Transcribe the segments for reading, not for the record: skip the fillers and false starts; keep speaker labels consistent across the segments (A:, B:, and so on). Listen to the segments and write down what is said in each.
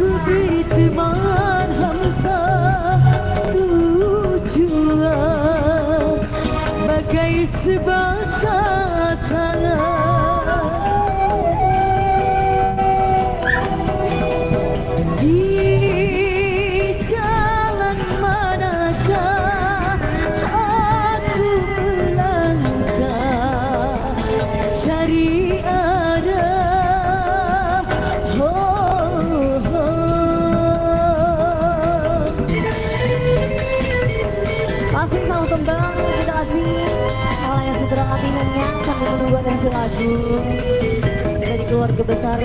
A: Aku berteman hampa tujuan, bagai sebatas angan. Di jalan manakah aku melangkah, cari arah. Oh, oh.
B: Pasti selalu tembang kita kasih oleh yang sudah katinannya sambil menunggu versi lagu dari keluarga besar.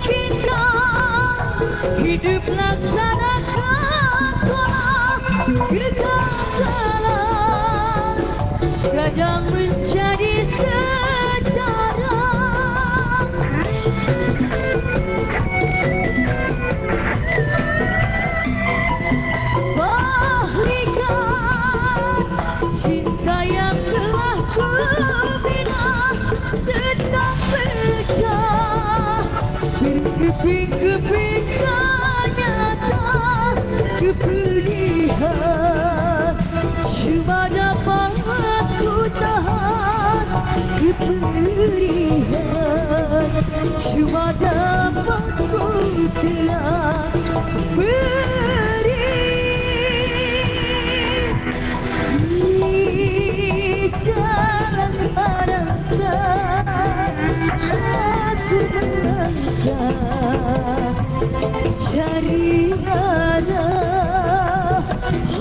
A: Mungkinkah hidup laksana sekolah, kegagalan kadang menjadi sejarah. Bahrikan cinta yang telah kubina tetap pecah berkeping-keping, ternyata kepedihan cuma dapat ku tahan, kepedihan cuma dapat ku telan beri. Di jalan manakah aku melangkah, cari arah.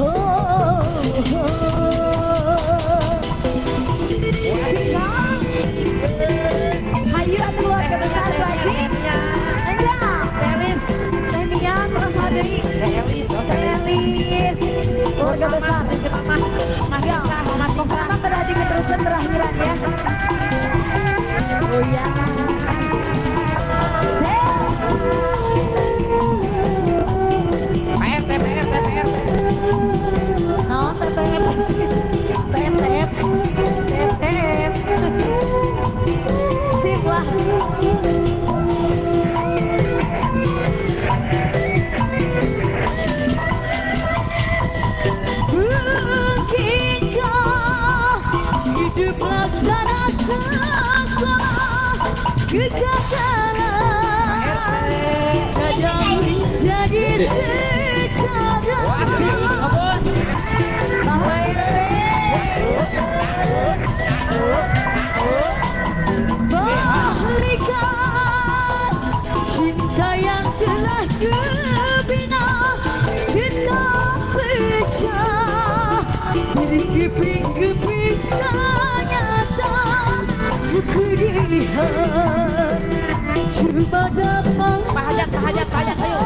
A: Oh, oh.
B: Hayu atuh keluarga besar, Bu Haji. Enggak.
C: Elis,
B: Teh Mia terus hadiri.
C: Teh Elis, oh, Teh
B: Elis. Keluarga besar.
C: Mama, Mama
B: Enggak.
C: Tisa, Mama Tisa.
B: Pokoknya berarti diteruskan berakhiran ya. Oh ya. Sip.
C: Pak RT, Pak RT, Pak RT.
B: No, TTF. TF, TF, TF. Sip lah.
A: Mungkinkah hidup laksana sekolah, kegagalan kadang menjadi sejarah.
C: Asik, bos.
B: Bapak RT.
A: Bahrikan cinta yang telah kubina tetap pecah berkeping-keping, ternyata kepedihan cuma dapat
C: Pak Hajat, Pak Hajat, Pak Hajat, ayo.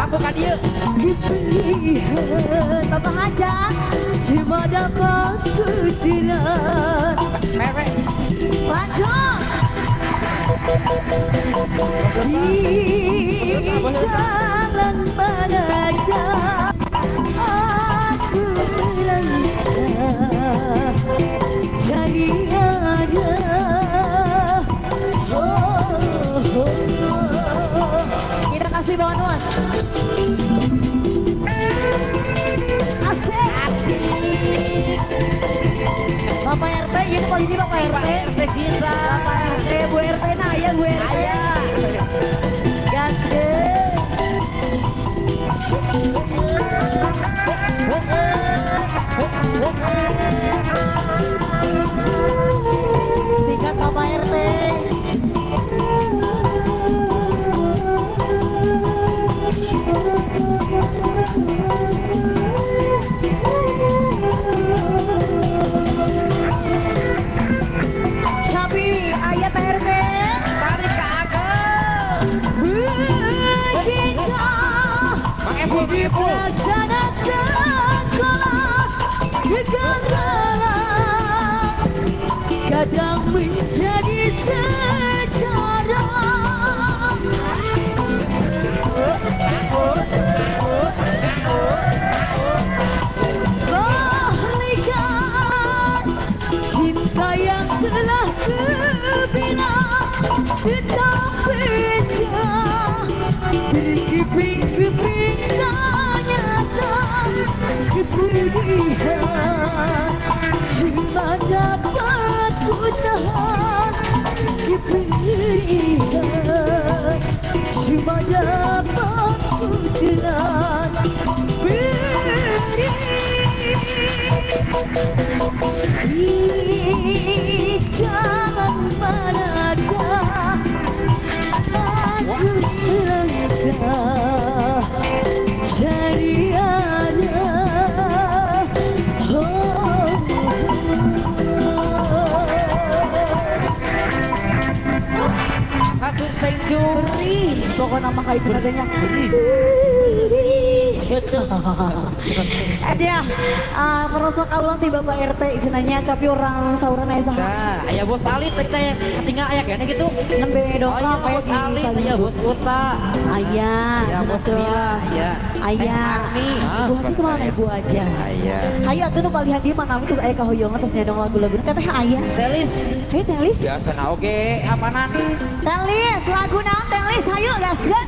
C: Kamu ka dieu.
A: Kepedihan
B: Bapak Hajat.
A: cuma dapat ku telan.
C: Pak RW.
B: Lanjut.
A: Di jalan manakah aku melangkah, cari arah. Oh, oh, oh.
B: Kita kasih bonus. Asik.
C: Asik.
B: Bapak RT, ini posisi Bapak RT.
C: Pak RT kita.
B: Bapak RT, Bu RT, nah ya Bu RT.
C: Ayah.
B: Gas ke. Sikat Bapak RT. Cabi, ayah Pak RT.
C: Tarik ke ageng.
A: Laksana sekolah kegagalan kadang menjadi sejarah. Bahlikan cinta yang telah kubina tetap pecah berkeping-keping nyata kepedihan cuma dapat ku tahan kepedihan cuma dapat ku telan beri. Jangan manakah aku langkah cari ada. Oh,
C: Hatur thank you.
B: Beri, pokoknya mah kayak nadanya. Ada perosok kaulang ti Bapak RT cenanya capi orang sauran aya saha.
C: Nah, aya bos Alit tadi teh ketinggal aya kene gitu.
B: Nembe
C: Oh
B: dongkap
C: iya,
B: aya
C: bos
B: di
C: Alit, aya bos Uta.
B: Aya,
C: Aya
B: cenah
C: bos
B: tuh.
C: Mila, aya.
B: Aya.
C: Teh Arni.
B: Ibu hati kemana ibu aja.
C: Aya.
B: Ayo atuh nu palihan dieu mah nami terus aya kahoyongan terus nyadong lagu-lagu teteh aya.
C: Telis.
B: Ayo Telis.
C: Biasa na oge apanan.
B: Telis, lagu naon Telis? Hayu gaskeun.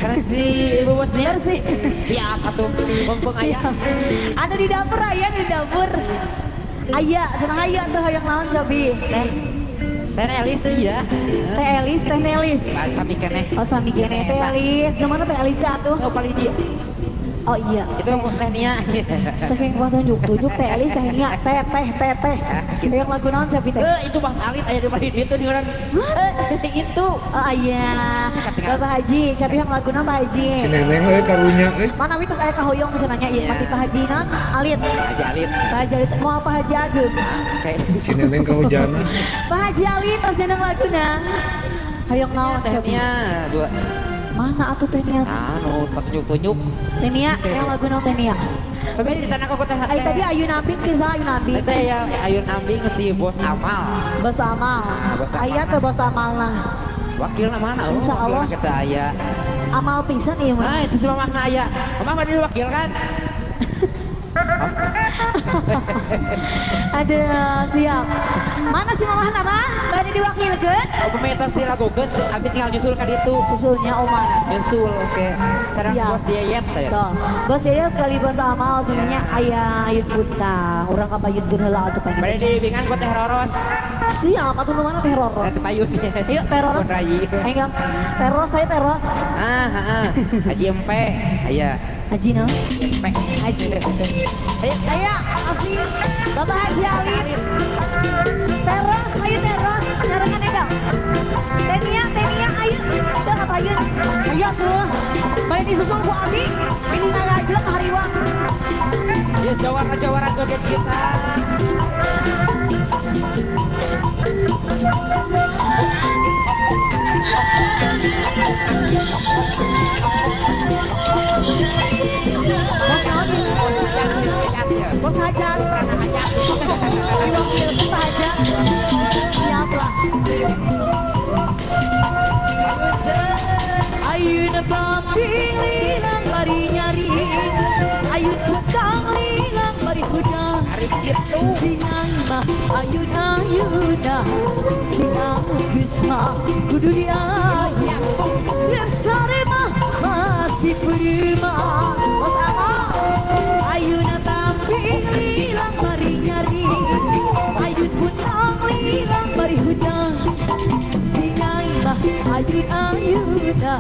C: Keren si ibu bos Nia.
B: Bener sih.
C: Siap atuh. Mumpung aya.
B: Siap. Ada di dapur aya di dapur. Aya, senang aya tuh hoyong naon cobi.
C: Teh Teh Elis iya.
B: Teh Elis, Teh Nelis.
C: Sami keneh.
B: Oh sami kene Teh Elis. Nu mana Teh Elis teh atuh?
C: Oh paling dia.
B: Oh iya.
C: Itu yang Teh Nia.
B: Teh yang gua tunjuk tunjuk Teh Elis, Teh Nia, Teh Teh Teh Teh. Hoyong lagu naon cobi teh?
C: Eh itu Mas Alit aya di paling itu di orang. Eh itu.
B: Oh iya. Bapak Haji, capi yang lagu naon Pak Haji?
D: Si neneng euy karunya euy.
B: Mana wi tos aya kahoyong cenah nya ieu
C: Iya.
B: mati Pak Haji naon? Alit.
C: Haji Alit.
B: Pak Haji Alit mau apa Haji Agung?
C: Kayak
D: Si neneng kahujanan.
B: Pak Haji Alit tos jeneng laguna. Hoyong naon
C: Teh
B: cobi?
C: Nia dua.
B: Mana atuh Teh Nia?
C: Anu tunjuk-tunjuk.
B: Teh Nia, yang lagu naon Teh Nia?
C: Coba di sana kok teh.
B: Ay tadi Ayu Namping kisah Ayu Namping.
C: Teh ya Ayun Ambing ti Bos Amal.
B: Bos Amal.
C: Ah, Bos Amal.
B: Aya teh Bos Amal lah.
C: Wakilna mana? Oh,
B: Insya Allah.
C: wakilna kita aya.
B: Amal pisan ieu mah.
C: Nah, itu si mamahna aya. Mamah mah di wakil kan?
B: Aduh, siap. Mana si mamah nama? Bade diwakilkeun?
C: Oh, pemetos ti lagogeun, abi tinggal nyusul ka ditu.
B: Usulnya Omar.
C: Nyusul, oke. Sareng
B: Siap.
C: Bos Yeyet teh.
B: Tuh, Bos Yeyet kali Bos Amal sebenarnya aya Ayun Puta. Urang ka payunkeun heula atuh
C: Bade
B: pengen.
C: dibimbingan ku Teh Roros.
B: Siap, atuh nu mana Teh Roros?
C: Teh payun.
B: Ayo Teh Roros.
C: Pun Rayi.
B: Ayo Teh Roros, ayo Teh Roros.
C: Ah, heeh. Haji Empe, aya.
B: Haji no?
C: Empe.
B: Haji. Ayo, ayo, asik. Bapak Haji Ali. Teros, ayo teros. Sarangan Ega. Tenia, Tenia, ayo. Udah apa ayo? Ayo tuh. Balik disusul ku Abi. Ini ngajak ke Hariwang.
C: Ya jawara-jawara joget kita.
B: Bos naon? Bos Hajar. Diwakilkan Pak Hajar. Siap lah. Ayun bambi lilang bari nyari. Ayun hutang lilang bari hudang. Sinang mah ayun ayuna. Sinang geus mah kudu diayun. Sare mah masih prima. Bos Amal. Ayun bambi lilang bari nyari. Ayun hutang lilang bari hudang. Sinang mah ayun ayuna.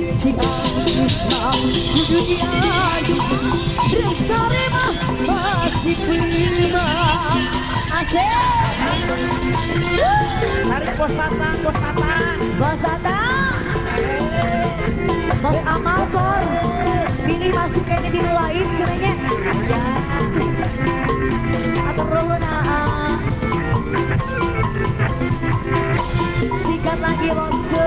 B: Sinang geus mah kudu diayun. Sare mah masih prima. Asik.
C: Tarik Bos Tatang, Bos Tatang.
B: Bos Tatang. Bos Amal sor. Pilih masuk kayaknya di lain cenanya.
C: Ya.
B: Atur nuhun aa. Sikat lagi bosku.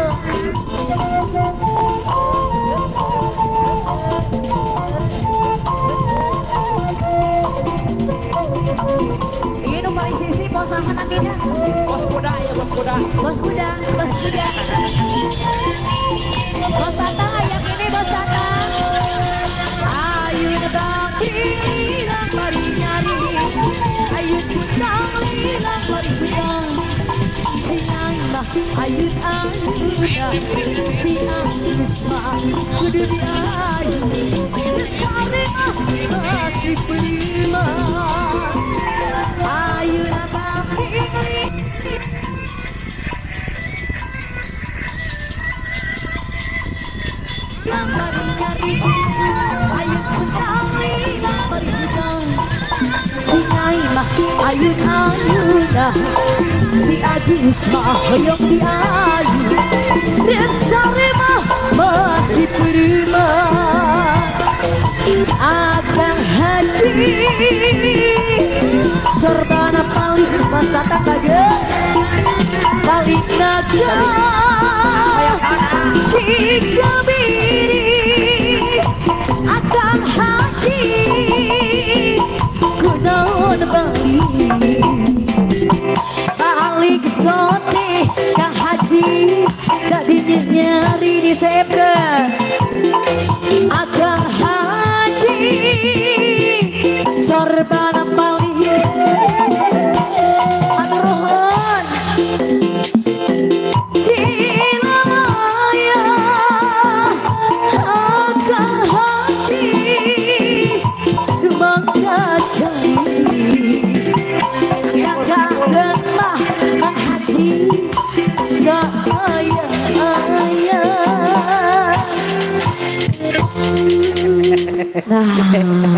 C: Bos kuda ya, bos kuda.
B: Bos kuda, bos kuda. Bos Tata, ayam ini bos Tata. Ayun bang mari nyari. Ayun putang lilang mari putang. Sinang mah ayun ayuna. Si Agus mah kudu diayu. Sare mah masih prima. Ayun bang mari nyari. Ayun putang lilang mari putang. Sinay mah ayun ayuna. Si Agus mah hoyong diayu. Sare mah masih prima. Akang Haji serbana paling pas datang kage paling naga Cikabiri. Akang Haji kunaon balik balik sote Kang Haji tadi nyari di sepke. Akang Haji sorbana paling anuruhun Cilamaya. Akang Haji sumangga cai kakak gemah Kang Haji saya ayah. Nah,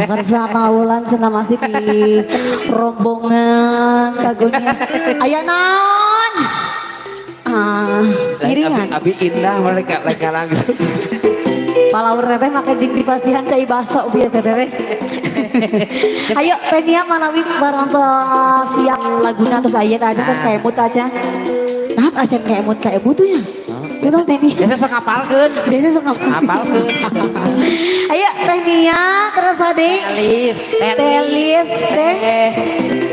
B: bersama Wulan senang masih di rombongan kagunya. Aya naon? Ah, iringan.
E: Abi indah mereka mereka langsung.
B: Palawur teteh make jeung dipasihan cai baso bieu teteh teh. Ayo Tenia manawi barantos siap laguna terus aya tadi kan kaemut aja. Nah, acan kaemut kaemut tuh ya. Gitu Tenia.
C: Biasa sok ngapalkeun.
B: Biasa sok
C: ngapalkeun.
B: Ayo Tenia terus adik.
C: Telis,
B: Telis, teh.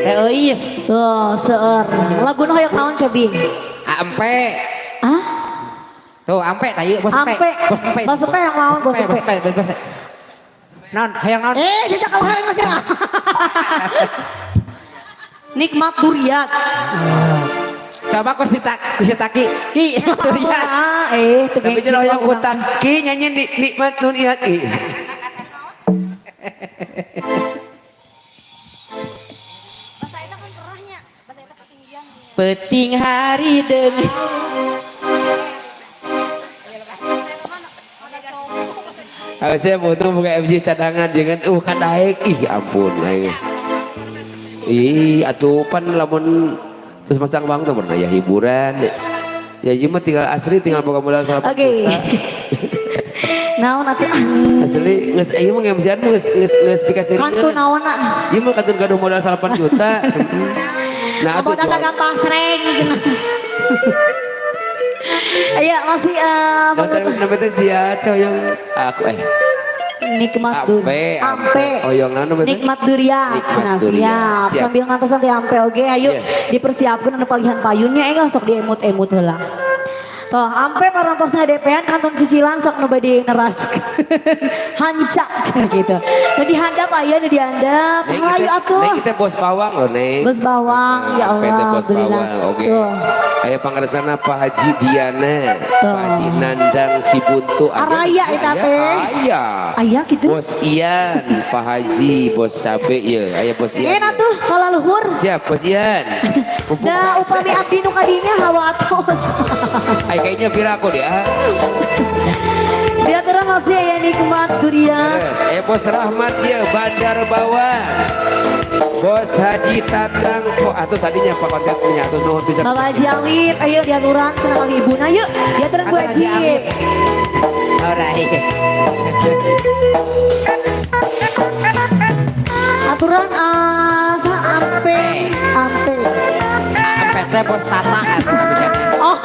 C: Teh Euis.
B: Tuh, seueur. Laguna hoyong naon cobi?
C: Ampe.
B: Hah?
C: Tuh, ampe tah ieu bos empe.
B: Ampe.
C: Bos empe.
B: Bos empe yang naon bos empe?
C: Bos empe, bos empe. Naon, hayang naon?
B: Eh, dia kalau hayang masih. Nikmat duriat.
E: Coba ku si Taki, Ki duriat.
B: Eh,
E: tapi jadi hoyong hutan. Ki nyanyi nikmat duriat.
C: Peting hari dengan
E: Harusnya butuh buka MC cadangan jangan kadaek ih ampun aing. Ih atuh pan lamun terus masang bang tuh pernah ya hiburan. Ya ieu mah tinggal asli tinggal boga modal 1
B: Oke. Naon atuh
E: Asli geus ieu mah MC-an geus geus geus pikaseureun.
B: Kantun naonna?
E: Ieu mah kantun gaduh modal 8 juta. Nah, atuh
B: modal dagang pasreng cenah. Ayo masih
E: namanya teh sia teh hoyong aku
B: Nikmat duriat. Ampe.
E: Hoyong anu
B: Nikmat duriat. Cenah siap. Sambil ngantosan teh ampe oge ayo dipersiapkeun anu palihan payunnya enggal sok diemut-emut heula. Toh ampe parantosna DP-an kantun cicilan sok nu bade neraskeun. Hanca gitu. Nu dihandap aya nu dihandap. Ayo atuh.
E: Neng kita bos bawang loh Neng.
B: Bos bawang ya Allah.
E: Bos bawang oke. Aya pangaresana Pak Haji Diana, Pak Haji Nandang Cibuntu.
B: Araya eta teh.
E: Aya.
B: Aya gitu.
E: Bos Ian, Pak Haji, Bos Cabe ieu. Aya Bos Ian.
B: Enak tuh kalau luhur.
E: Siap Bos Ian.
B: Nah, upami abdi nu kadinya hawa atos.
E: Ay kayaknya pira aku dia.
B: Dia terus masih aya nikmat durian.
E: Bos Rahmat ya Bandar Bawang. Bos Haji Tatang kok atau tadinya Pak Konten menyatu nuhun bisa.
B: Bapak Haji Alif, ayo diaturan senang kali ibu. Nah yuk, diaturan Bu Haji.
C: Alright.
B: Aturan ampe ampe.
C: Ampe teh Bos Tata atuh abdi.
B: Oh.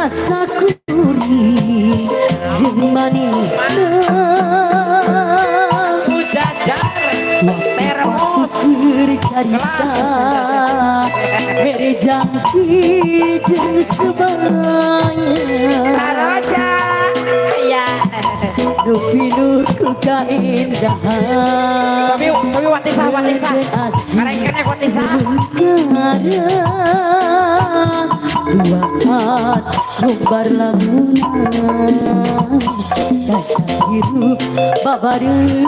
A: Basa kuring jeung manehna.
C: Jajar termos.
A: Keur carita mere janji jeung sebaya.
C: Saroja. Ya.
A: Nu pinuh ku kaindahan.
C: Kami kami watisa watisa. Kareng kene watisa.
A: Duaan gumbar lamunan kaca hirup babarengan.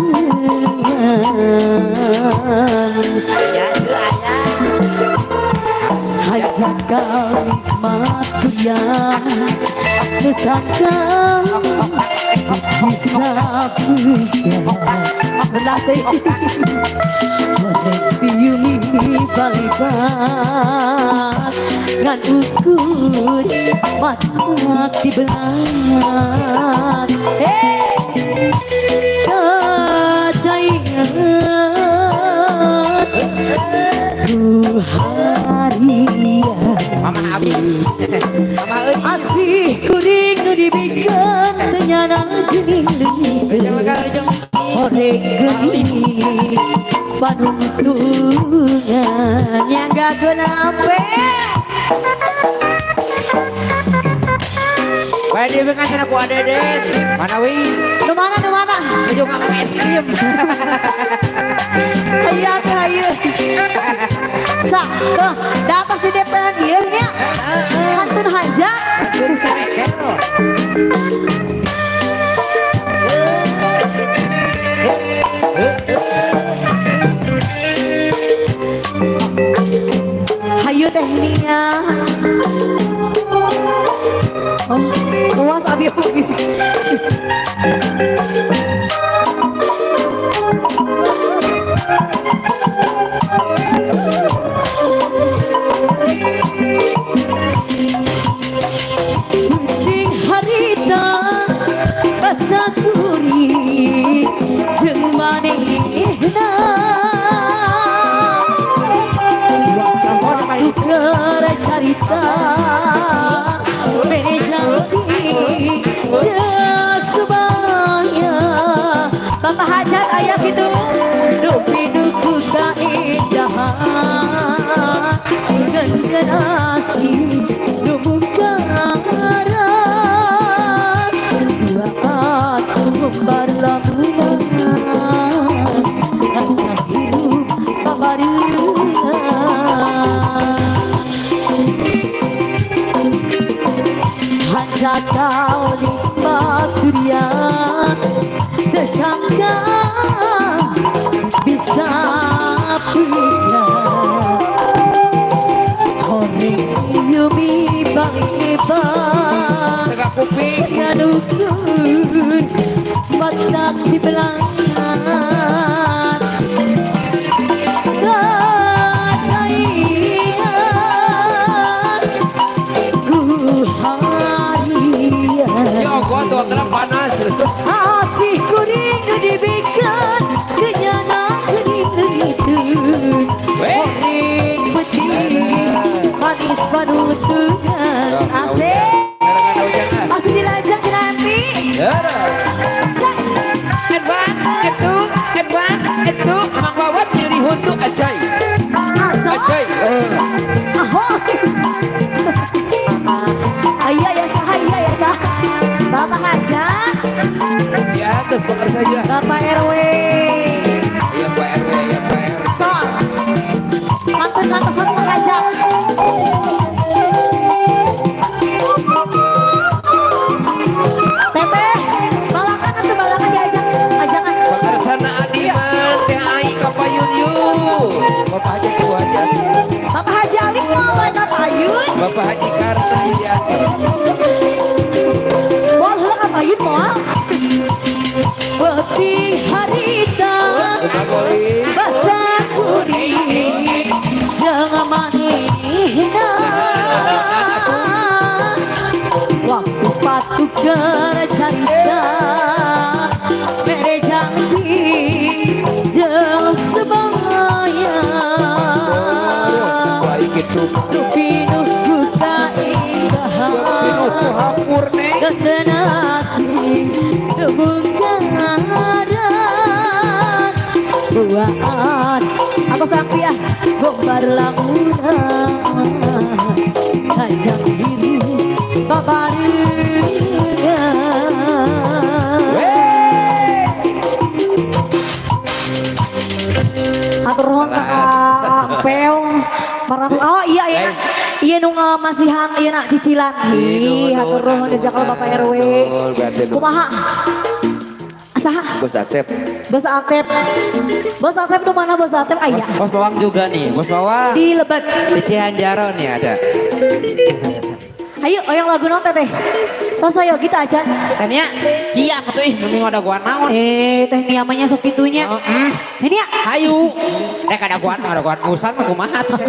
C: Ya, ya.
A: Hajat kalimat dunia nu sangka bisa punya.
B: Belah teh.
A: Piumi balibat ngan ukur mata dibelah.
B: Hei.
A: Kata ingat ku harian.
C: Mama abi. Mama euy.
A: Asih kuring nu dibikeun teu nyana geuning
C: Jangan
A: leungiteun.
C: Jangan.
A: Horeng geuning panuntungan.
B: Yang gak guna ampe.
C: Bae dia kan cenah ku Adeden. Mana wi?
B: Nu mana nu mana?
C: Nuju ngomong es krim.
B: Ayo ayo. Sa, tuh, da atas di DPR ieu nya. Kantun hajat.
C: Kantun.
B: Hayu teh Nia. Oh, luas abi oge.
A: Kucing harita basa kuring jeung manehna. Waktu keur carita mere janji jeung sebaya.
B: Bapak hajat aya kitu.
A: Nu pinuh ku kaindahan ngan asih nu mungkaran. Duaan ngumbar lamunan ngaca hirup babarengan. Hanjakal nikmat dunia teu sangka bisa punya. Horeng yumi balibat
C: Tegak kuping.
A: nganukeun batak dibelangan. Kata ingat ku harian.
E: Ya gua tuh kenapa panas.
A: Asih kuring nu dibikeun kenyana geuning leungiteun. Horeng beuting manis panutungan.
B: Asik.
E: Kadang-kadang.
B: Pasti dilajak nanti.
E: Edwan, itu, Edwan, itu, Mang Wawan nyeri huntu acai. Acai.
B: Ahoy. Ayah ya sah, ayah ya sah. Bapak hajat,
E: Di atas bakar saja.
B: Bapak RW.
E: Iya Pak RW, iya Pak RW.
B: Sok. Kantun-kantun Bapak hajat. Teteh, balakan atau balakan diajak, ajakan.
E: Bakar sana Adiman, Teh Ai kapayun yuk. Bapak Haji Ibu Haji.
B: Bapak Haji Alif mau ka payun.
E: Bapak Haji Karta di atas.
B: Moal heula ka payun moal.
A: Beuting harita basa kuring jeung manehna. Waktu patuh keur carita mere janji jeung sebaya.
E: Baik itu.
A: Nu pinuh ku kaindahan
E: Hapur neng.
B: Buaan aku sampai ah gombar lamunan tajam biru babarengan. Atur nuhun ka Peong marang oh iya iya iya nu ngamasihan ieu nak cicilan. Ih hatur nuhun jazakallah Bapak RW. Kumaha? Saha?
E: Bos Atep.
B: Bos Atep. Bos Atep nu mana Bos Atep aya?
C: Bos Bawang juga nih, Bos Bawang.
B: Di Lebet.
C: Di Cihanjaro nih ada.
B: Ayo oyong lagu naon teteh? Tos ayo kita aja.
C: Teh Nia, iya atuh ih mending ada gua naon.
B: Teh Nia mah nya sok kitunya.
C: Heeh.
B: Teh Nia.
C: Hayu. Rek ada gua musang mah kumaha tuh.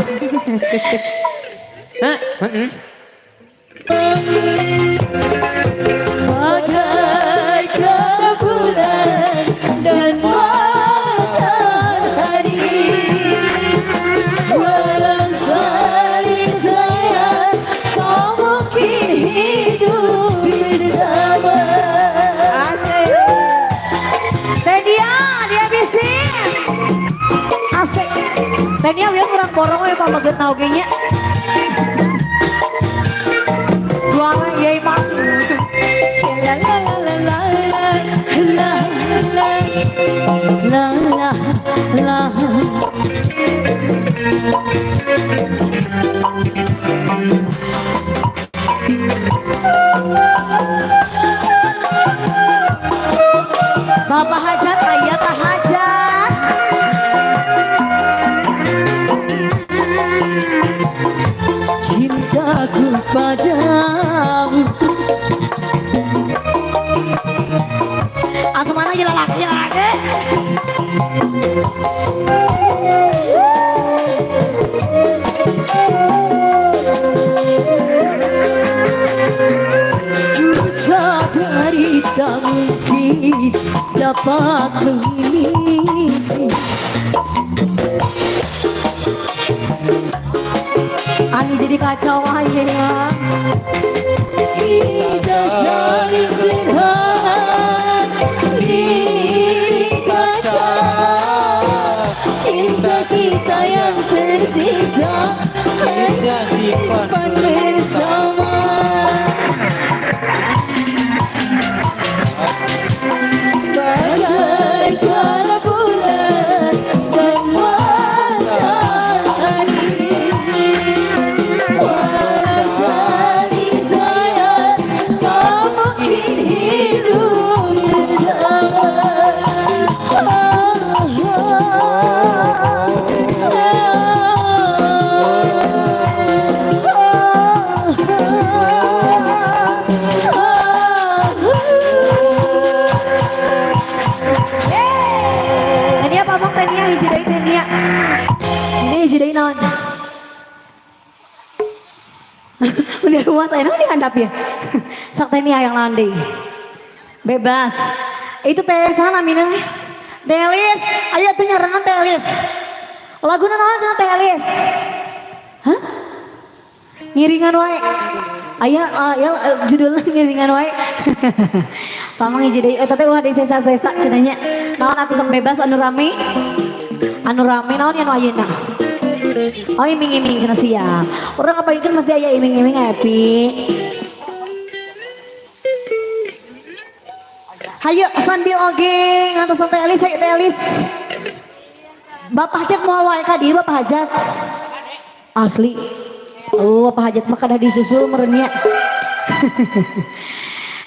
C: Hah? Heeh.
A: Bagaikan bulan dan matahari, walau saling sayang, kau mungkin hidup bersama.
B: Teh Nia, dia bising. Asik. Teh Nia wieu kurang borong we pameget oge nya. Dua orang yai mah.
A: La la la la la la
B: La la la. Bapak Hajat ayah Pak Hajat.
A: Cintaku padamu.
B: Atau mana aja laki laki.
A: Ku sadari tak mungkin dapat memiliki.
B: Ani jadi kacau aja ya.
A: Kita saling berharap di kaca. Cinta kita yang tersisa hanya simpan bersama. Bagaikan bulan dan matahari, walau saling sayang, tak mungkin hidup bersama.
B: Teh Nia pamong Teh Nia hiji deui Teh Nia. Ini hiji deui naon? Udah rumah saya naon dihandap ya. Sok Teh Nia yang naon deui. Bebas. Itu teh saha namina teh? Teh Elis. Ayo atuh nyarengan Teh Elis. Laguna naon cenah Teh Elis? Hah? Ngiringan wae. Aya ya judulna ngiringan wae. Pamong hiji deui eta teh ulah disesa-sesa cenah nya. Naon atuh sok bebas anu rame. Anu rame naon nya nu ayeuna? Oh iming-iming cenah sia. Urang ngapain masih aya iming-iming happy. Hayu sambil oge ngantosan Teh Elis, hayu Teh Elis. Bapak Hajat moal wae ka dieu Bapak Hajat. Asli. Oh, Bapak Hajat mah kadah disusul meureun nya.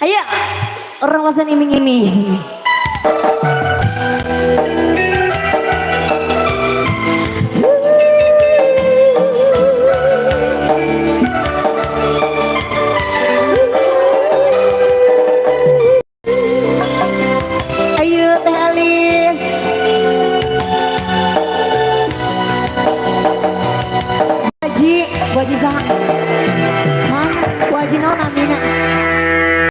B: Ayo, orang wasan iming-iming. Ayo Teh Elis. Waji, waji saha? Mana? Waji naon namina?